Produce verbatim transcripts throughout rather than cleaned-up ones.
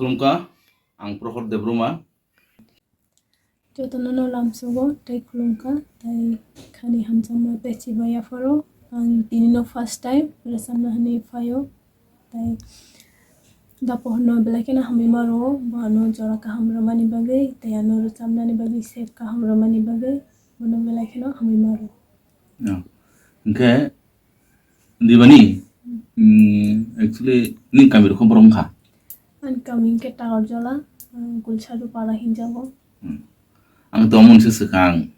Khulumkha, ang Prohor Debbarma. Jotono no lamsogo tei khulumkha, tei khani hamjakma tei chiba yapharo. Ang tinino first time rwchapna hwnwi phaio, tei da pohorno belai kheno hamwi ma rwo, bo ano jora kaham rwmani bagwi tei ano rwchapnani bagwi set kaham rwmani bagwi bono belai kheno hamwi ma rwo. No. Hwnkhe Dibani, mm, actually, nini kami rok borok wngkha? Ani kami hwnkhe Takarjala, ah, Gulsadu para hinjago. Hmm. Ang tongmung se swkang,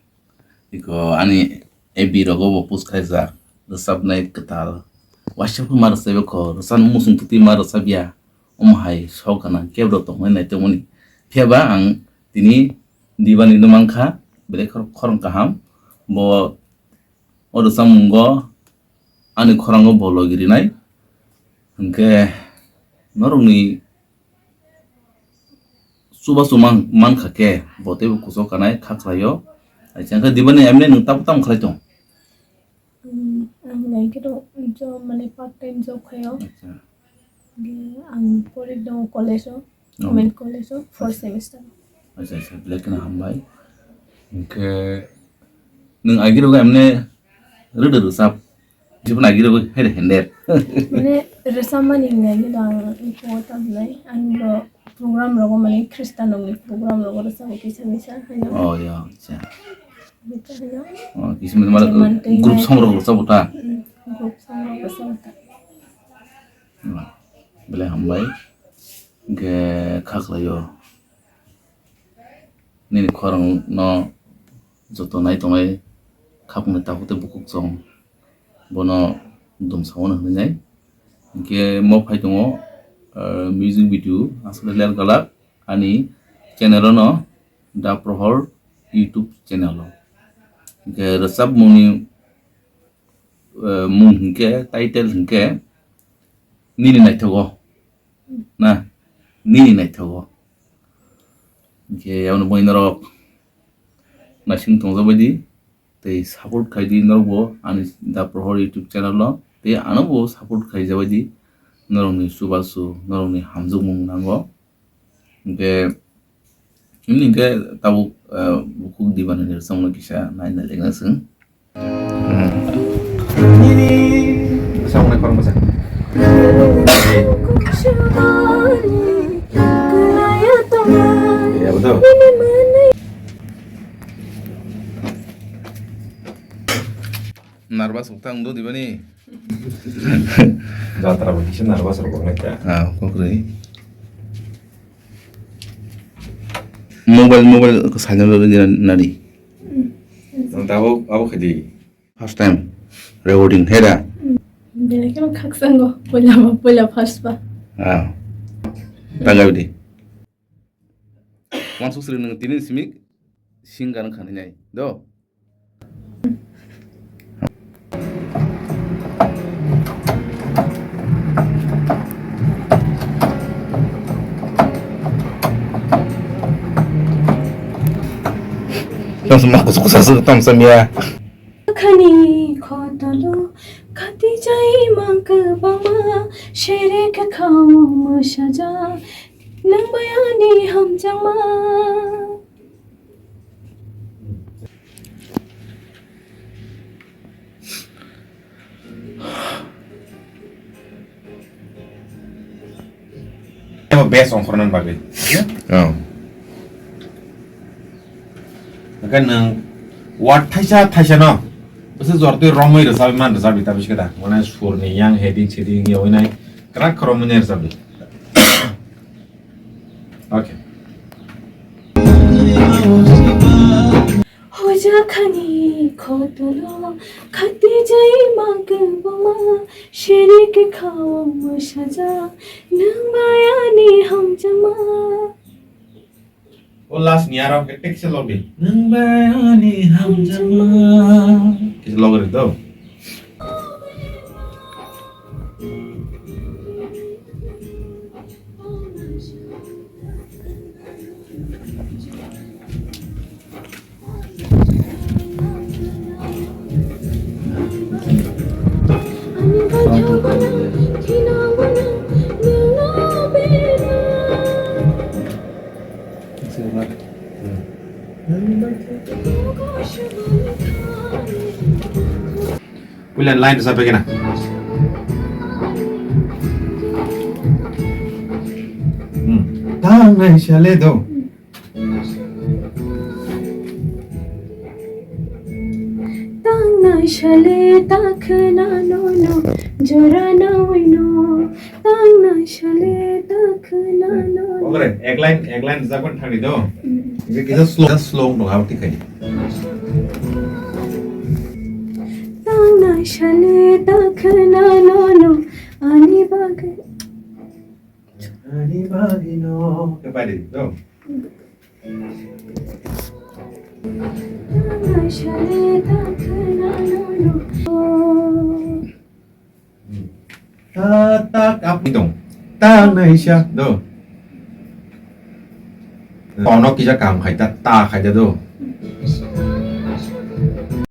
iko ani F B rogo bo post khaijak, rwchapnai kwtal. Waisa khe ma rwchapya kho, rwchapnai muchung twtwi ma rwchapya. Omo hai sok gana kebro tongmani nai tongmani. Phiya ba ang tini Dibani no mankha, belai khor-, khorang kaham. Bo o rwchapmungo ani khorango bo logi rinai. Hwnkhe norokni chubachu man-, mankha khe bo teibo kuchuk kanai kha khlaio. Acha, hwnkhe Dibani emne nwng tamo tamo khlai tong? Hmm, ang nai khe to job, mane part time job khaio. Acha. Hwnkhe ang pori tongo college o, Oh. Government college o, fourth semester. Acha, acha, belai kheno hambai. Hwnkhe nwng agirok emne rwdw rwchap, jibon agirok hai de hender. Mane rwchapmani hwnwi agirok ang iko ta hwnai, ang bo program rogo mane Khristan rokni program rogo rwchapmani kisa misa haino. Oh, ya, acha. Bita haino. Oh, kisa misa mane Jeman tei group nai. Song rok rwchapmani ta? Mm, group song rok rwchapmani ta. Belai hambai. Hwnkhe kha khlaio. Nini khorang no joto nai tongnai khapungni takhuk tei bukhuk chwng bono dumsao hwnwi nai. Hwnkhe mo phai tongo, ah, music video aswk ler galak ani channel o no Da Prohor YouTube channel o. Hwnkhe rwchapmungni, ah, mung hwnkhe title hwnkhe Nini Naithogo. Na, nini naithogo. Hwnkhe yaono bwino rok naising tongjabaidi tei support khaidi norokbo ani Da Prohor YouTube channel o tei anobo support khaijabaidi norokni chubachu norokni hamjakmung nango. Hwnkhe Himni hwnkhe tabuk, ah, bukhuk Dibani ni rwchapmung kisa nai nai lekna chwng. Hmm. Rwchapmung nai khorang bwsa. Ya, betul. Nervous wngtang do Dibani. Jatra bo kisa nervous rok wngnai ta. Ah, kokroi. Mobile, mobile ko silent rw nari. Nang tabo abo khadi. First time recording heda. Belai kheno khaksango poila ba, poila first ba. Ah. Tagaw di. Wansuk sri nang tini simi singer wngkha nai do. Tong sima kusa kusa su tong samia. Khani khotolo khati jai mang kwbangma shere khe khao mwsaja nang bayani hamjakma. Emo best ongkhornani bagwi. Oh. Hwnkhe nwng word thaisa thaisa no bwswk jortwi romwi rwchabwi man rwchabwi ta biskhe da. Mane surni yang heading seding yawi nai kwrak khorokmwi nai rwchabdi. Okay. Hoja khani khotolo khati jai mang kwbangma shere khe khao mwsaja nang bayani hamjakma. O last ni aro ke tek se log di. Nang bai ani hamjakma. Kisa log ri do. Puila line rwchap bai khe na. Hmm. Tang nai sale do. Tang nai sale ta khna no no, jora na wino. Tang nai sale ta khna no no. Ogre, ek line, ek line rwchap khe thangni do. Hmm. Kisa slow, kisa slow no, abo thik khai. Tang nai sale ta khna no no, ani bagwi. Ani bagwi no. Khe pai di, go. Tang nai sale ta khna no no. Ta, ta, kap, tong. Tang nai sha, do. Tono kisa kaham khai ta, ta khai ta do.